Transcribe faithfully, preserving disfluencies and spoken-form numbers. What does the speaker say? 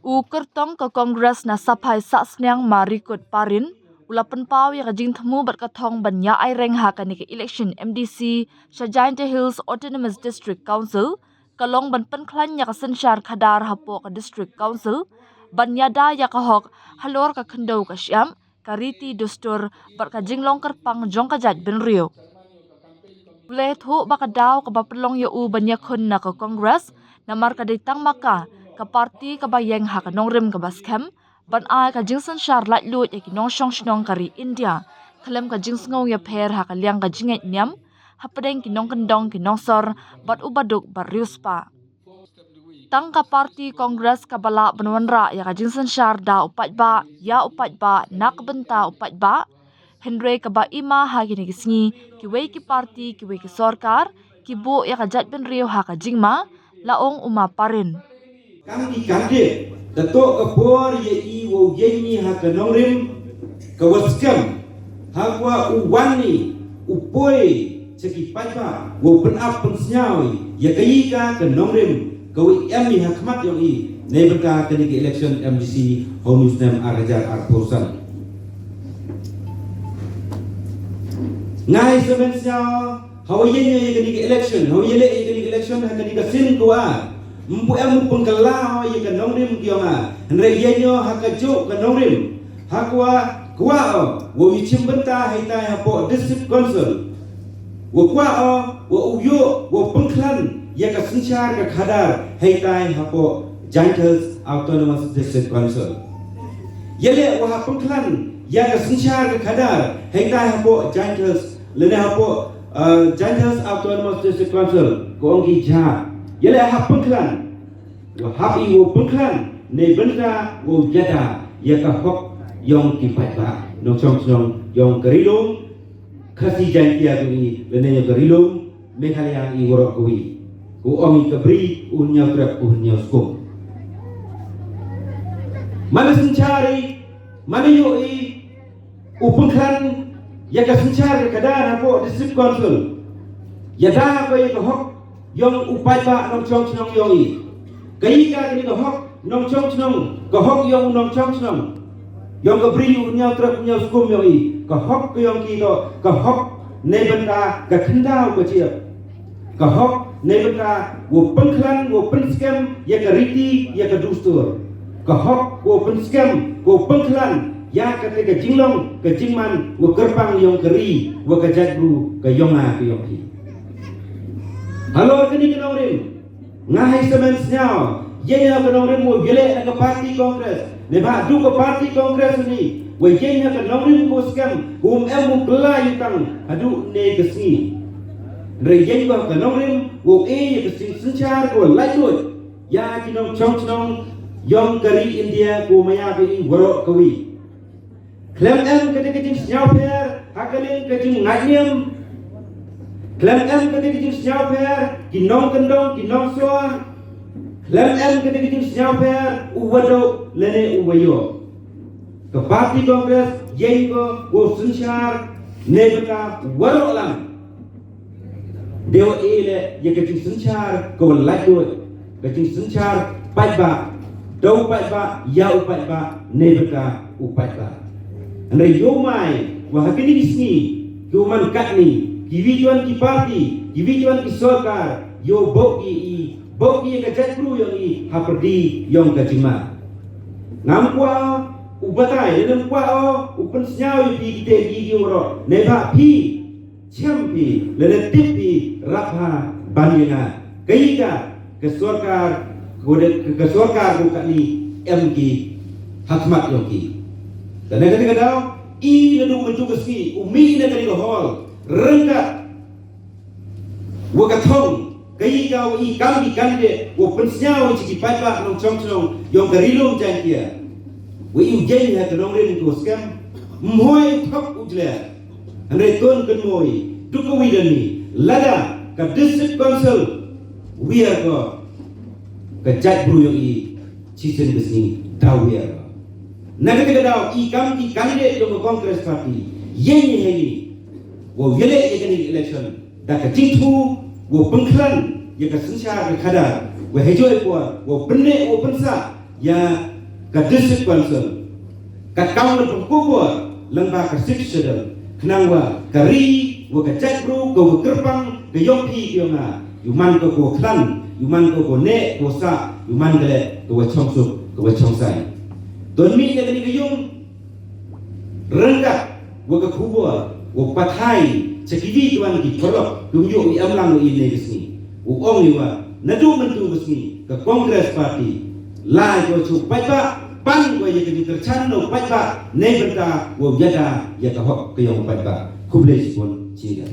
U kyrtong ka Congress na Saphai Sahsniang Marikut Parin, u la pynpaw ya ka jingthmu bad ka thong ban ya ai reng ha kani ka election M D C sha Jaintia Hills Autonomous District Council, ka long ban pynkhlain ya ka synshar khadar hapoh ka District Council, ban yada ya ka hok halor ka khyndew ka shyiap, ka riti dustur bad ka jinglong kyrpang jong ka jaitbynriew. U la thoh ba ka daw kaba pynlong ya u ban yakhun na ka Congress, namar ka dei tang ma ka, ka party kaba yeng ha ka nongrim kaba skhem, ban ai ka jingsynshar laitluid ya ki nongshong shnong ka ri India, khlem ka jingsngew yapher ha ka liang ka jingngeit niam, hapdeng ki nongkyndong ki nongsor, bad u baduk bad riewspah. Tang ka party Congress kaba lah ban wanrah ya ka jingsynshar da u paidbah, ya u paidbah, na ka bynta u paidbah. Hynrei kaba i ma ha kini ki sngi, kiwei ki party, kiwei ki sorkar, ki buh ya ka jaitbynriew ha ka jingma, la ong u Ma Parin. Kam ki candidate, da toh ka por ya i wow yeng i ha ka nongrim kawa skhem, ha kawa u wan i u poi cha ki paidbah wow pynap pynsñiaw i ya kayi ka ka nongrim kawa em i ha khmat yong i neibynta kani ka election M D C ha uni u snem ar hajar arphaw san. Nga hei samen sñiaw, hawa yeng ya kani ka election, hawa yaleh ya kani ka election ha kani ka sien kawa ar, ym pu em u pynkylla ya ka nongrim ki yong nga, hynrei yeng ya ha ka jooh ka nongrim, ha kawa kwah o wow chimbynta heitai hapoh District Council, wa kwah o wow yoh wow pynkhlan ya ka synshar ka khadar heitai hapoh Jaintia Hills Autonomous District Council. Yaleh wa ha pynkhlan ya ka synshar ka khadar heitai hapoh Jaintia Hills, lane hapoh, uh, Jaintia Hills Autonomous District Council, ka ong ki jha. Yaleh ha pynkhlan, wa hap i wow pynkhlan neibynta wow yada ya ka hok yong ki paidbah nongchong chnong yong ka Ri-loom Khasi Jaiñtia yong i, lane yong ka Ri-loom Meghalaya i waroh kawi. Ka ong i ka bri u hynñiaw trep u hynñiaw skum. Manda synshar i, manda yoh i u pynkhlan ya ka synshar ka khadar hapoh District Council, yada ko ya ka hok yong u paidbah nongchong chnong yong i. Kayi ka kani ka hok nongchong chnong, ka hok yong u nongchong chnong, yong ka bri u hynñiaw trep u hynñiaw skum yong i, ka hok ka yong ki toh ka hok neibynta ka khyndaw ka jyep. Ka hok neibynta wow pynkhlan, wow pynskhem ya ka riti, ya ka dustur. Ka hok wow pynskhem, wow pynkhlan ya kata ka jinglong ka jingman wa kyrpang yong ka ri wa ka jaitbru ka yong nga ka yong phi. Halor kani ka nongrim, nga hei samen sñiaw, yeng ya ka nongrim wow yaleh na ka party Congress, neibhah du ka party Congress uni wa yeng ya ka nongrim kawa skhem, kawa ym em u kylla yutang haduh ne ka sngi. Hynrei yeng ko ka nongrim wow e ya ka jingsynshar kawa laitluid ya ki nongchong chnong yong ka ri India kawa maya ka i waroh kawi. Khlem em kata ka jingsñiawpher ha ka liang ka jingngait niam, khlem em kata ka jingsñiawpher ki nongkyndong ki nongsor, khlem em kata ka jingsñiawpher u wa duk lane u wa yoh, ka party Congress yeng ko wow synshar neibynta waroh lang. Dei wa e leh ya ka jingsynshar kawa laitluid, ka jingsynshar paidbah, da u paidbah, ya u paidbah, neibynta u paidbah. Hynrei yow mai wa ha kini ki sngi, kiwa man katni, kiwi kiwon ki party, kiwi kiwon ki sorkar, yow booh ki i, booh ki ya ka jaitbru yong i hapyrdi yong ka jingma. Ngam kwah u batai, lane ym kwah u pynsñiaw ya phi kitæ ki waroh, neibhah phi chem phi, lane tip phi, rap ha ban ya nga, kayi ka, ka sorkar, ka, ka sorkar ko katni em ki ha khmat yong ki. Tæ na kata ka daw, i nadooh mynta ka sngi, u mih na kani ka hall, ryngkat wa ka thong, kayi ka wa i kam ki candidate wow pynsñiaw cha ki paidbah nongchong chnong yong ka Ri-loom Jaiñtia, wa i u yeng ha ka nongrim kawa skhem, ym hoi u thok u jler. Hynrei to kynmoo i, du kawi da ni, lada ka District Council wiar ko, ka jaitbru yong i chisien ka sngi daw wiar ko. Na kata ka daw, i kam ki candidate yong ka Congress Party, yeng i heini wow yaleh ya kani ka election da ka jingthmu wow pynkhlan ya ka synshar ka khadar, wa heijooh i por wow pynneh wow pynsah ya ka District Council, ka kam na pynkup wa lyngba ka Sixth Schedule, khnang wa ka ri, wa ka jaitbru, ka wa kyrpang ka yong phi ka yong nga, yu man ka ko khlan, yu man ka ko ne ko sa, yu man ka le ka wa chongsuk, ka wa chongsai. Don mi ka ni ka yung ryngkat wa ka khubor wa pathai cha ki wi tuan ki paralok, ki yu i amlang i ne ka sngi. U ong i wa nadu myntu ka sngi ka Congress Party lai ko chu paidbah, pan ko ya ka ni kyrchan no paidbah, ne bynta wa yada ya ka hok ka yong paidbah. Khublei chibun chi ya.